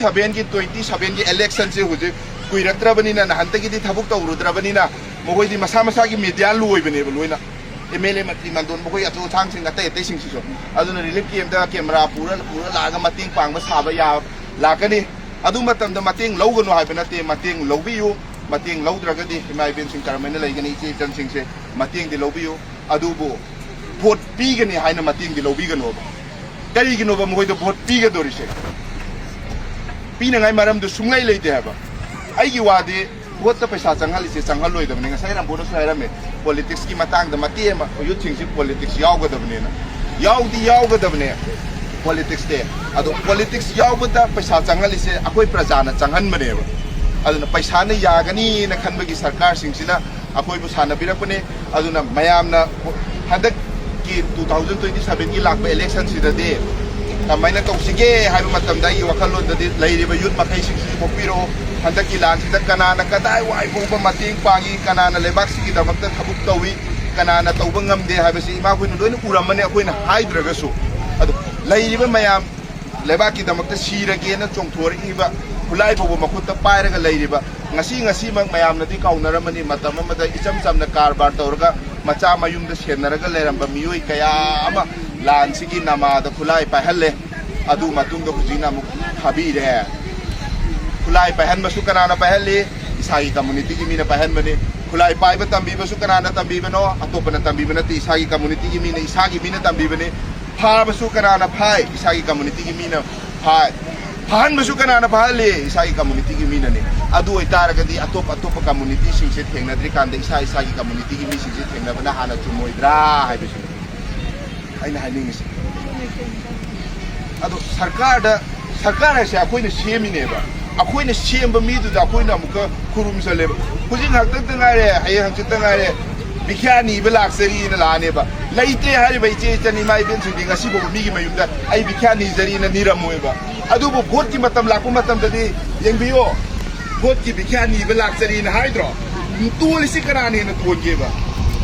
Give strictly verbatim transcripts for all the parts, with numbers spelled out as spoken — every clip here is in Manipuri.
ꯁꯚꯦꯟꯒꯤ, ꯇ꯭ꯋꯦꯟꯇꯤ ꯁꯚꯦꯟꯒꯤ ꯏꯂꯦꯛꯁꯟꯁꯦ ꯍꯧꯖꯤꯛ ꯀꯨꯏꯔꯛꯇ꯭ꯔꯕꯅꯤꯅ, ꯅꯍꯥꯟꯗꯒꯤꯗꯤ ꯊꯕꯛ ꯇꯧꯔꯨꯗ꯭ꯔꯕꯅꯤꯅ, ꯃꯈꯣꯏꯗꯤ ꯃꯁꯥ ꯃꯁꯥꯒꯤ ꯃꯦꯗꯤꯌꯥ ꯂꯣꯏꯕꯅꯦꯕ ꯂꯣꯏꯅ꯫ ꯑꯦꯝ ꯑꯦꯜ ꯑꯦ, ꯃꯟꯇ꯭ꯔꯤ ꯃꯟꯗꯣꯟ, ꯃꯈꯣꯏ ꯑꯆꯧ ꯑꯁꯥꯡꯁꯤꯡ ꯑꯇꯩ ꯑꯇꯩꯁꯤꯡꯁꯤꯁꯨ꯫ ꯑꯗꯨꯅ ꯔꯤꯂꯤꯐ ꯀꯦꯝꯗ ꯀꯦꯃꯦꯔꯥ ꯄꯨꯔ ꯄꯨꯔ ꯂꯥꯛꯑꯒ ꯃꯇꯦꯡ ꯄꯥꯡꯕ ꯁꯥꯕ ꯌꯥ ꯂꯥꯛꯀꯅꯤ꯫ ꯑꯗꯨ ꯃꯇꯝꯗ ꯃꯇꯦꯡ ꯂꯧꯒꯅꯨ ꯍꯥꯏꯕ ꯅꯠꯇꯦ, ꯃꯇꯦꯡ ꯂꯧꯕꯤꯌꯨ꯫ ꯃꯇꯦꯡ ꯂꯧꯗ꯭ꯔꯒꯗꯤ ꯏꯃꯥ ꯏꯕꯦꯟꯁꯤꯡ ꯀꯔꯝꯍꯥꯏꯅ ꯂꯩꯒꯅꯤ? ꯏꯆꯦ ꯏꯆꯟꯁꯤꯡꯁꯦ ꯃꯇꯦꯡꯗꯤ ꯂꯧꯕꯤꯌꯨ꯫ ꯑꯗꯨꯕꯨ ꯚꯣꯠ ꯄꯤꯒꯅꯤ ꯍꯥꯏꯅ ꯃꯇꯦꯡꯗꯤ ꯂꯧꯕꯤꯒꯅꯣꯕ꯫ ꯀꯔꯤꯒꯤꯅꯣꯕ ꯃꯈꯣꯏꯗ ꯚꯣꯠ ꯄꯤꯒꯗꯧꯔꯤꯁꯦ? ꯄꯤꯅꯉꯥꯏ ꯃꯔꯝꯗꯨ ꯁꯨꯡꯂꯩ ꯂꯩꯇꯦ ꯍꯥꯏꯕ꯫ ꯑꯩꯒꯤ ꯋꯥꯗꯤ, ꯚꯣꯠꯇ ꯄꯩꯁꯥ ꯆꯪꯍꯜꯂꯤꯁꯦ ꯆꯪꯍꯜꯂꯣꯏꯗꯕꯅꯤ꯫ ꯉꯁꯥꯏ ꯔꯥꯝꯕꯣꯅꯁꯨ ꯍꯥꯏꯔꯝꯃꯦ, ꯄꯣꯂꯤꯇꯤꯛꯁꯀꯤ ꯃꯇꯥꯡꯗ ꯃꯇꯦꯛ ꯑꯃ, ꯌꯨꯠꯁꯤꯡꯁꯤ ꯄꯣꯂꯤꯇꯤꯛꯁ ꯌꯥꯎꯒꯗꯕꯅꯦꯅ꯫ ꯌꯥꯎꯗꯤ ꯌꯥꯎꯒꯗꯕꯅꯦ ꯄꯣꯂꯤꯇꯤꯛꯁꯇꯤ꯫ ꯑꯗꯣ ꯄꯣꯂꯤꯇꯤꯛꯁ ꯌꯥꯎꯕꯗ ꯄꯩꯁꯥ ꯆꯪꯍꯜꯂꯤꯁꯦ ꯑꯩꯈꯣꯏ ꯄ꯭ꯔꯖꯥꯅ ꯆꯪꯍꯟꯕꯅꯦꯕ꯫ ꯑꯗꯨꯅ ꯄꯩꯁꯥꯅ ꯌꯥꯒꯅꯤꯅ ꯈꯟꯕꯒꯤ ꯁꯔꯀꯥꯔꯁꯤꯡꯁꯤꯅ ꯑꯩꯈꯣꯏꯕꯨ ꯁꯥꯟꯅꯕꯤꯔꯛꯄꯅꯦ꯫ ꯑꯗꯨꯅ ꯃꯌꯥꯝꯅ ꯍꯟꯗꯛꯀꯤ ꯇꯨ ꯊꯥꯎꯖꯟ ꯇ꯭ꯋꯦꯟꯇꯤ ꯁꯚꯦꯟꯒꯤ ꯂꯥꯛꯄ ꯏꯂꯦꯛꯁꯟꯁꯤꯗꯗꯤ ꯀꯃꯥꯏꯅ ꯇꯧꯁꯤꯒꯦ ꯍꯥꯏꯕ ꯃꯇꯝꯗ, ꯑꯩꯒꯤ ꯋꯥꯈꯜꯂꯣꯟꯗꯗꯤ, ꯂꯩꯔꯤꯕ ꯌꯨꯠ ꯃꯈꯩꯁꯤꯡꯁꯤꯁꯨ ꯊꯣꯛꯄꯤꯔꯛꯑꯣ꯫ ꯍꯟꯗꯛꯀꯤ ꯂꯥꯟꯁꯤꯗ ꯀꯅꯥꯅ ꯀꯗꯥꯏꯋꯥꯏ ꯐꯥꯎꯕ ꯃꯇꯦꯡ ꯄꯥꯡꯉꯤ, ꯀꯅꯥꯅ ꯂꯩꯕꯥꯛꯁꯤꯒꯤꯗꯃꯛꯇ ꯊꯕꯛ ꯇꯧꯏ, ꯀꯅꯥꯅ ꯇꯧꯕ ꯉꯝꯗꯦ ꯍꯥꯏꯕꯁꯤ ꯏꯃꯥꯈꯣꯏꯅ ꯂꯣꯏꯅ ꯎꯔꯝꯃꯅꯤ, ꯑꯩꯈꯣꯏꯅ ꯍꯥꯏꯗ꯭ꯔꯒꯁꯨ꯫ ꯑꯗꯣ ꯂꯩꯔꯤꯕ ꯃꯌꯥꯝ, ꯂꯩꯕꯥꯛꯀꯤꯗꯃꯛꯇ ꯁꯤꯔꯒꯦꯅ ꯆꯣꯡꯊꯣꯔꯛꯏꯕ, ꯈꯨꯠꯂꯥꯏ ꯐꯥꯎꯕ ꯃꯈꯨꯠꯇ ꯄꯥꯏꯔꯒ ꯂꯩꯔꯤꯕ, ꯉꯁꯤ ꯉꯁꯤꯃꯛ ꯃꯌꯥꯝꯅꯗꯤ ꯀꯥꯎꯅꯔꯝꯃꯅꯤ, ꯃꯇꯝ ꯑꯃꯗ ꯏꯆꯝ ꯆꯝꯅ ꯀꯔꯕꯥꯔ ꯇꯧꯔꯒ ꯃꯆꯥ ꯃꯌꯨꯝꯗ ꯁꯦꯟꯅꯔꯒ ꯂꯩꯔꯝꯕ ꯃꯤꯑꯣꯏ ꯀꯌꯥ ꯑꯃ ꯂꯥꯟꯁꯤꯒꯤ ꯅꯃꯥꯗ ꯈꯨꯠꯂꯥꯏ ꯄꯥꯏꯍꯜꯂꯦ꯫ ꯑꯗꯨ ꯃꯇꯨꯡꯗ ꯍꯧꯖꯤꯛꯅ ꯑꯃꯨꯛ ꯊꯥꯕꯤꯔꯦ꯫ ꯈꯨꯠꯂꯥꯏ ꯄꯥꯏꯍꯟꯕꯁꯨ ꯀꯅꯥꯅ ꯄꯥꯏꯍꯜꯂꯤ? ꯏꯁꯥꯒꯤ ꯀꯝꯃꯨꯅꯤꯇꯤꯒꯤ ꯃꯤꯅ ꯄꯥꯏꯍꯟꯕꯅꯤ꯫ ꯈꯨꯠꯂꯥꯏ ꯄꯥꯏꯕ ꯇꯝꯕꯤꯕꯁꯨ ꯀꯅꯥꯅ ꯇꯝꯕꯤꯕꯅꯣ? ꯑꯇꯣꯞꯄꯅ ꯇꯝꯕꯤꯕ ꯅꯠꯇꯦ, ꯏꯁꯥꯒꯤ ꯀꯝꯃꯨꯅꯤꯇꯤꯒꯤ ꯃꯤꯅ, ꯏꯁꯥꯒꯤ ꯃꯤꯅ ꯇꯝꯕꯤꯕꯅꯤ꯫ ꯐꯥꯕꯁꯨ ꯀꯅꯥꯅ ꯐꯥꯏ? ꯏꯁꯥꯒꯤ ꯀꯝꯃꯨꯅꯤꯇꯤꯒꯤ ꯃꯤꯅ ꯐꯥꯏ꯫ ꯐꯥꯍꯟꯕꯁꯨ ꯀꯅꯥꯅ ꯐꯥꯍꯜꯂꯤ? ꯏꯁꯥꯒꯤ ꯀꯝꯃꯨꯅꯤꯇꯤꯒꯤ ꯃꯤꯅꯅꯤ꯫ ꯑꯗꯨ ꯑꯣꯏꯇꯥꯔꯒꯗꯤ ꯑꯇꯣꯞ ꯑꯇꯣꯞꯄ ꯀꯝꯃꯨꯅꯤꯇꯤꯁꯤꯡꯁꯦ ꯊꯦꯡꯅꯗ꯭ꯔꯤꯀꯥꯟꯗ ꯏꯁꯥ ꯏꯁꯥꯒꯤ ꯀꯝꯃꯨꯅꯤꯇꯤꯒꯤ ꯃꯤꯁꯤꯡꯁꯦ ꯊꯦꯡꯅꯕꯅ ꯍꯥꯟꯅ ꯆꯨꯝꯃꯣꯏꯗ꯭ꯔꯥ ꯍꯥꯏꯕꯁꯤꯅꯤ ꯑꯩꯅ ꯍꯥꯏꯅꯤꯡꯉꯤꯁꯦ꯫ ꯑꯗꯣ ꯁꯔꯀꯥꯔꯗ, ꯁꯔꯀꯥꯔ ꯍꯥꯏꯁꯦ ꯑꯩꯈꯣꯏꯅ ꯁꯦꯝꯃꯤꯅꯦꯕ꯫ ꯑꯩꯈꯣꯏꯅ ꯁꯦꯝꯕ ꯃꯤꯗꯨꯗ ꯑꯩꯈꯣꯏꯅ ꯑꯃꯨꯛꯀ ꯈꯨꯔꯨꯝꯖꯜꯂꯦꯕ꯫ ꯍꯧꯖꯤꯛ ꯉꯥꯛꯇꯪꯗ ꯉꯥꯏꯔꯦ, ꯍꯌꯦꯡ ꯍꯪꯆꯤꯠꯇ ꯉꯥꯏꯔꯦ, ꯚꯤꯈ꯭ꯌꯥ ꯅꯤꯕ ꯂꯥꯛꯆꯔꯤꯅ ꯂꯥꯛꯑꯅꯦꯕ꯫ ꯂꯩꯇ꯭ꯔꯦ ꯍꯥꯏꯔꯤꯕ ꯏꯆꯦ ꯏꯆꯟ ꯏꯃꯥ ꯏꯕꯦꯟꯁꯤꯡꯗꯤ ꯉꯁꯤ ꯐꯥꯎꯕ ꯃꯤꯒꯤ ꯃꯌꯨꯝꯗ ꯑꯩ ꯚꯤꯈ꯭ꯌꯥ ꯅꯤꯖꯔꯤꯅ ꯅꯤꯔꯝꯃꯣꯏꯕ꯫ ꯑꯗꯨꯕꯨ ꯚꯣꯠꯀꯤ ꯃꯇꯝ ꯂꯥꯛꯄ ꯃꯇꯝꯗꯗꯤ ꯌꯦꯡꯕꯤꯌꯣ, ꯚꯣꯠꯀꯤ ꯚꯤꯈ꯭ꯌꯥ ꯅꯤꯕ ꯂꯥꯛꯆꯔꯤꯅ ꯍꯥꯏꯗ꯭ꯔꯣ? ꯇꯣꯜꯂꯤꯁꯤ ꯀꯅꯥꯅ ꯍꯦꯟꯅ ꯇꯣꯟꯒꯦꯕ?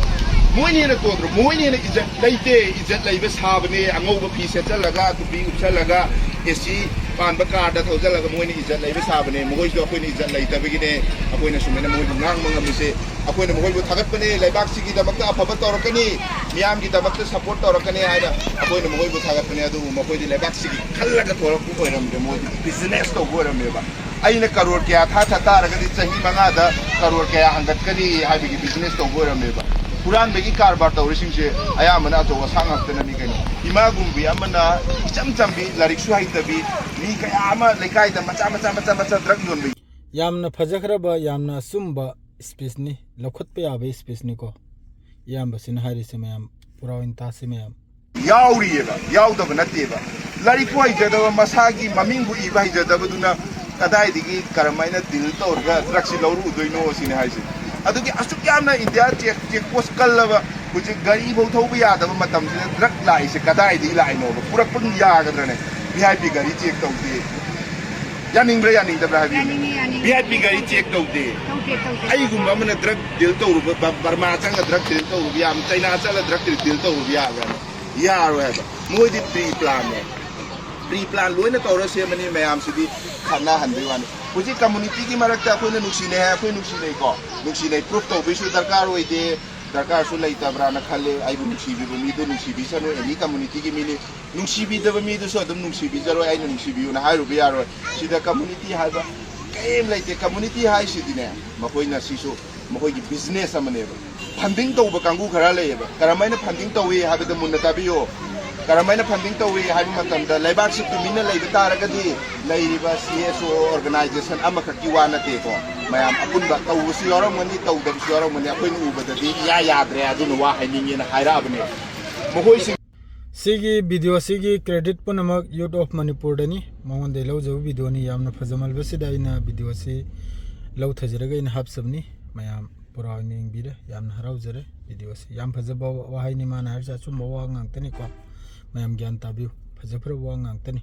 ꯃꯣꯏꯅ ꯍꯦꯟꯅ ꯇꯣꯟꯗ꯭ꯔꯣ? ꯃꯣꯏꯅ ꯍꯦꯟꯅ ꯏꯖꯠ ꯂꯩꯇꯦ, ꯏꯖꯠ ꯂꯩꯕ ꯁꯥꯕꯅꯦ꯫ ꯑꯉꯧꯕ ꯐꯤ ꯁꯦꯠꯆꯜꯂꯒ, ꯇꯨꯄꯤ ꯎꯞꯁꯜꯂꯒ, ꯑꯦꯁꯤ ꯄꯥꯟꯕ ꯀꯥꯔꯗ ꯊꯧꯖꯤꯜꯂꯒ ꯃꯣꯏꯅ ꯏꯖꯠ ꯂꯩꯕ ꯁꯥꯕꯅꯦ꯫ ꯃꯈꯣꯏꯁꯨ ꯑꯩꯈꯣꯏꯅ ꯏꯖꯠ ꯂꯩꯇꯕꯒꯤꯅꯦ ꯑꯩꯈꯣꯏꯅ ꯁꯨꯃꯥꯏꯅ ꯃꯣꯏꯕꯨ ꯉꯥꯡꯕ ꯉꯝꯃꯤꯁꯦ꯫ ꯑꯩꯈꯣꯏꯅ ꯃꯈꯣꯏꯕꯨ ꯊꯥꯒꯠꯄꯅꯦ, ꯂꯩꯕꯥꯛꯁꯤꯒꯤꯗꯃꯛꯇ ꯑꯐꯕ ꯇꯧꯔꯛꯀꯅꯤ, ꯃꯤꯌꯥꯝꯒꯤꯗꯃꯛꯇ ꯁꯄꯣꯔꯠ ꯇꯧꯔꯛꯀꯅꯤ ꯍꯥꯏꯅ ꯑꯩꯈꯣꯏꯅ ꯃꯈꯣꯏꯕꯨ ꯊꯥꯒꯠꯄꯅꯦ꯫ ꯑꯗꯨꯕꯨ ꯃꯈꯣꯏꯗꯤ ꯂꯩꯕꯥꯛꯁꯤꯒꯤ ꯈꯜꯂꯒ ꯊꯣꯔꯛꯄ ꯑꯣꯏꯔꯝꯗꯦ, ꯃꯣꯏꯗꯤ ꯕꯤꯖꯤꯅꯦꯁ ꯇꯧꯕ ꯑꯣꯏꯔꯝꯃꯦꯕ꯫ ꯑꯩꯅ ꯀꯔꯣꯔ ꯀꯌꯥ ꯊꯥ ꯊꯥ ꯇꯥꯔꯒꯗꯤ ꯆꯍꯤ ꯃꯉꯥꯗ ꯀꯔꯣꯔ ꯀꯌꯥ ꯍꯪꯒꯠꯀꯅꯤ ꯍꯥꯏꯕꯒꯤ ꯕꯤꯖꯤꯅꯦꯁ ꯇꯧꯕ ꯑꯣꯏꯔꯝꯃꯦꯕ꯫ ꯍꯨꯔꯥꯟꯕꯒꯤ ꯀꯔꯕꯥꯔ ꯇꯧꯔꯤꯁꯤꯡꯁꯦ ꯑꯌꯥꯝꯕꯅ ꯑꯆꯧ ꯑꯁꯥꯡ ꯉꯥꯛꯇꯅꯅꯤ ꯀꯩꯅꯣ꯫ ꯏꯃꯥꯒꯨꯝꯕꯤ ꯑꯃꯅ ꯏꯆꯝ ꯆꯝꯕꯤ, ꯂꯥꯏꯔꯤꯛꯁꯨ ꯍꯩꯇꯕꯤ, ꯃꯤ ꯀꯌꯥ ꯑꯃ ꯂꯩꯀꯥꯏꯗ ꯃꯆꯥ ꯃꯆꯥ ꯃꯆꯥ ꯃꯆꯥ ꯗ꯭ꯔꯒ ꯌꯣꯟꯕ꯫ ꯌꯥꯝꯅ ꯐꯖꯈ꯭ꯔꯕ, ꯌꯥꯝꯅ ꯑꯆꯨꯝꯕ ꯏꯁꯄꯤꯁꯅꯤ, ꯂꯧꯈꯠꯄ ꯌꯥꯕ ꯏꯁꯄꯤꯁꯅꯤꯀꯣ ꯏꯌꯥꯝꯕꯁꯤꯅ ꯍꯥꯏꯔꯤꯁꯦ ꯃꯌꯥꯝ꯫ ꯄꯨꯔꯥ ꯑꯣꯏꯅ ꯇꯥꯁꯤ ꯃꯌꯥꯝ꯫ ꯌꯥꯎꯔꯤꯑꯕ, ꯌꯥꯎꯗꯕ ꯅꯠꯇꯦꯕ꯫ ꯂꯥꯏꯔꯤꯛꯄꯨ ꯍꯩꯖꯗꯕ, ꯃꯁꯥꯒꯤ ꯃꯃꯤꯡꯕꯨ ꯏꯕ ꯍꯩꯖꯗꯕꯗꯨꯅ ꯀꯗꯥꯏꯗꯒꯤ ꯀꯔꯝꯍꯥꯏꯅ ꯗꯤꯜ ꯇꯧꯔꯒ ꯗ꯭ꯔꯒꯁꯤ ꯂꯧꯔꯨꯗꯣꯏꯅꯣ ꯁꯤꯅꯤ ꯍꯥꯏꯁꯦ꯫ ꯑꯗꯨꯒꯤ ꯑꯁꯨꯛ ꯌꯥꯝꯅ ꯏꯟꯗꯤꯌꯥ ꯆꯦꯛ ꯆꯦꯛ ꯄꯣꯁ ꯀꯜꯂꯕ ꯍꯧꯖꯤꯛ ꯒꯥꯔꯤ ꯐꯧ ꯊꯧꯕ ꯌꯥꯗꯕ ꯃꯇꯝꯁꯤꯗ ꯗ꯭ꯔꯒ ꯂꯥꯛꯏꯁꯦ ꯀꯗꯥꯏꯗꯒꯤ ꯂꯥꯛꯏꯅꯣꯕ? ꯄꯨꯔꯛꯄ ꯌꯥꯒꯗ꯭ꯔꯅꯦ? ꯚꯤ ꯑꯥꯏ ꯄꯤ ꯒꯥꯔꯤ ꯆꯦꯛ ꯇꯧꯗꯦ꯫ ꯌꯥꯅꯤꯡꯕ꯭ꯔꯥ ꯌꯥꯅꯤꯡꯗꯕ꯭ꯔꯥ ꯍꯥꯏꯕꯤꯌꯨ꯫ ꯌꯥꯅꯤꯡꯉꯤ, ꯌꯥꯅꯤꯡꯉꯤ꯫ ꯚꯤ ꯑꯥꯏ ꯄꯤ ꯒꯥꯔꯤ ꯆꯦꯛ ꯇꯧꯗꯦ꯫ ꯇꯧꯗꯦ, ꯇꯧꯗꯦ꯫ ꯑꯩꯒꯨꯝꯕ ꯑꯃꯅ ꯗ꯭ꯔꯒ ꯗꯤꯜ ꯇꯧꯔꯨꯕ, ꯕ-, ꯕꯔꯃꯥ ꯆꯪꯉ ꯗ꯭ꯔꯒ ꯗꯤꯜ ꯇꯧꯔꯨꯕ ꯌꯥꯕ, ꯆꯩꯅꯥ ꯆꯠꯂ ꯗ꯭ꯔꯒ ꯗꯤꯜ ꯇꯧꯔꯨꯕ ꯌꯥꯕ꯭ꯔꯥꯅꯦ? ꯌꯥꯔꯣꯏ ꯍꯥꯏꯕ꯫ ꯃꯣꯏꯗꯤ ꯄ꯭ꯔꯤ ꯄ꯭ꯂꯥꯟꯅꯦ꯫ ꯄ꯭ꯔꯤ ꯄ꯭ꯂꯥꯟ ꯂꯣꯏꯅ ꯇꯧꯔ ꯁꯦꯝꯕꯅꯤ ꯃꯌꯥꯝꯁꯤꯗꯤ ꯈꯠꯅꯍꯟꯕꯩ ꯋꯥꯅꯤ꯫ ꯍꯧꯖꯤꯛ ꯀꯝꯃꯨꯅꯤꯇꯤꯒꯤ ꯃꯔꯛꯇ ꯑꯩꯈꯣꯏꯅ ꯅꯨꯡꯁꯤꯅꯩ ꯍꯥꯏ, ꯑꯩꯈꯣꯏ ꯅꯨꯡꯁꯤꯅꯩꯀꯣ꯫ ꯅꯨꯡꯁꯤꯅꯩ ꯄ꯭ꯔꯨꯐ ꯇꯧꯕꯩꯁꯨ ꯗꯔꯀꯥꯔ ꯑꯣꯏꯗꯦ꯫ ꯗꯔꯀꯥꯔꯁꯨ ꯂꯩꯇꯕ꯭ꯔꯥꯅ ꯈꯜꯂꯦ꯫ ꯑꯩꯕꯨ ꯅꯨꯡꯁꯤꯕꯤꯕ ꯃꯤꯗꯨ ꯅꯨꯡꯁꯤꯕꯤꯁꯅꯨ, ꯑꯦꯅꯤ ꯀꯝꯃꯨꯅꯤꯇꯤꯒꯤ ꯃꯤꯅꯤ꯫ ꯅꯨꯡꯁꯤꯕꯤꯗꯕ ꯃꯤꯗꯨꯁꯨ ꯑꯗꯨꯝ ꯅꯨꯡꯁꯤꯕꯤꯖꯔꯣꯏ, ꯑꯩꯅ ꯅꯨꯡꯁꯤꯕꯤꯌꯨꯅ ꯍꯥꯏꯔꯨꯕ ꯌꯥꯔꯣꯏ꯫ ꯁꯤꯗ ꯀꯝꯃꯨꯅꯤꯇꯤ ꯍꯥꯏꯕ ꯀꯔꯤꯝ ꯂꯩꯇꯦ꯫ ꯀꯝꯃꯨꯅꯤꯇꯤ ꯍꯥꯏꯁꯤꯗꯤꯅꯦ, ꯃꯈꯣꯏꯅ ꯁꯤꯁꯨ ꯃꯈꯣꯏꯒꯤ ꯕꯤꯖꯤꯅꯦꯁ ꯑꯃꯅꯦꯕ꯫ ꯐꯟꯗꯤꯡ ꯇꯧꯕ ꯀꯥꯡꯕꯨ ꯈꯔ ꯂꯩꯌꯦꯕ꯫ ꯀꯔꯝꯍꯥꯏꯅ ꯐꯟꯗꯤꯡ ꯇꯧꯏ ꯍꯥꯏꯕꯗ ꯃꯨꯟꯅ ꯇꯥꯕꯤꯌꯨ꯫ ꯀꯔꯝꯍꯥꯏꯅ ꯐꯟꯗꯤꯡ ꯇꯧꯏ ꯍꯥꯏꯕ ꯃꯇꯝꯗ, ꯂꯩꯕꯥꯛꯁꯤ ꯇꯨꯃꯤꯟꯅ ꯂꯩꯕ ꯇꯥꯔꯒꯗꯤ ꯂꯩꯔꯤꯕ ꯁꯤ ꯑꯦꯁ ꯑꯣ ꯑꯣꯔꯒꯅꯥꯏꯖꯦꯁꯟ ꯑꯃꯈꯛꯀꯤ ꯋꯥ ꯅꯠꯇꯦꯀꯣ, ꯃꯌꯥꯝ ꯑꯄꯨꯟꯕ ꯇꯧꯕꯁꯨ ꯌꯥꯎꯔꯝꯒꯅꯤ, ꯇꯧꯗꯕꯁꯨ ꯌꯥꯎꯔꯝꯒꯅꯤ꯫ ꯑꯩꯈꯣꯏꯅ ꯎꯕꯗꯗꯤ ꯏꯌꯥ ꯌꯥꯗ꯭ꯔꯦ, ꯑꯗꯨꯅ ꯋꯥ ꯍꯥꯏꯅꯤꯡꯉꯦꯅ ꯍꯥꯏꯔꯛꯑꯕꯅꯦ ꯃꯈꯣꯏꯁꯤꯡ꯫ ꯁꯤꯒꯤ ꯚꯤꯗꯤꯑꯣꯁꯤꯒꯤ ꯀ꯭ꯔꯦꯗꯤꯠ ꯄꯨꯝꯅꯃꯛ ꯌꯨꯠ ꯑꯣꯐ ꯃꯅꯤꯄꯨꯔꯗꯅꯤ꯫ ꯃꯉꯣꯟꯗꯒꯤ ꯂꯧꯖꯕ ꯚꯤꯗꯤꯑꯣꯅꯤ꯫ ꯌꯥꯝꯅ ꯐꯖꯃꯟꯕꯁꯤꯗ ꯑꯩꯅ ꯚꯤꯗꯤꯑꯣꯁꯤ ꯂꯧꯊꯖꯔꯒ ꯑꯩꯅ ꯍꯥꯞꯆꯕꯅꯤ꯫ ꯃꯌꯥꯝ ꯄꯨꯔꯥ ꯑꯣꯏꯅ ꯌꯦꯡꯕꯤꯔꯦ꯫ ꯌꯥꯝꯅ ꯍꯔꯥꯎꯖꯔꯦ ꯚꯤꯗꯤꯑꯣꯁꯤ꯫ ꯌꯥꯝ ꯐꯖꯕ ꯋꯥꯍꯩꯅꯤ ꯃꯥꯅ ꯍꯥꯏꯔꯤꯁꯦ, ꯑꯆꯨꯝꯕ ꯋꯥ ꯉꯥꯛꯇꯅꯤꯀꯣ꯫ ꯃꯌꯥꯝ ꯒ꯭ꯌꯥꯟ ꯇꯥꯕꯤꯌꯨ, ꯐꯖ ꯐꯖꯕ ꯋꯥ ꯉꯥꯛꯇꯅꯤ꯫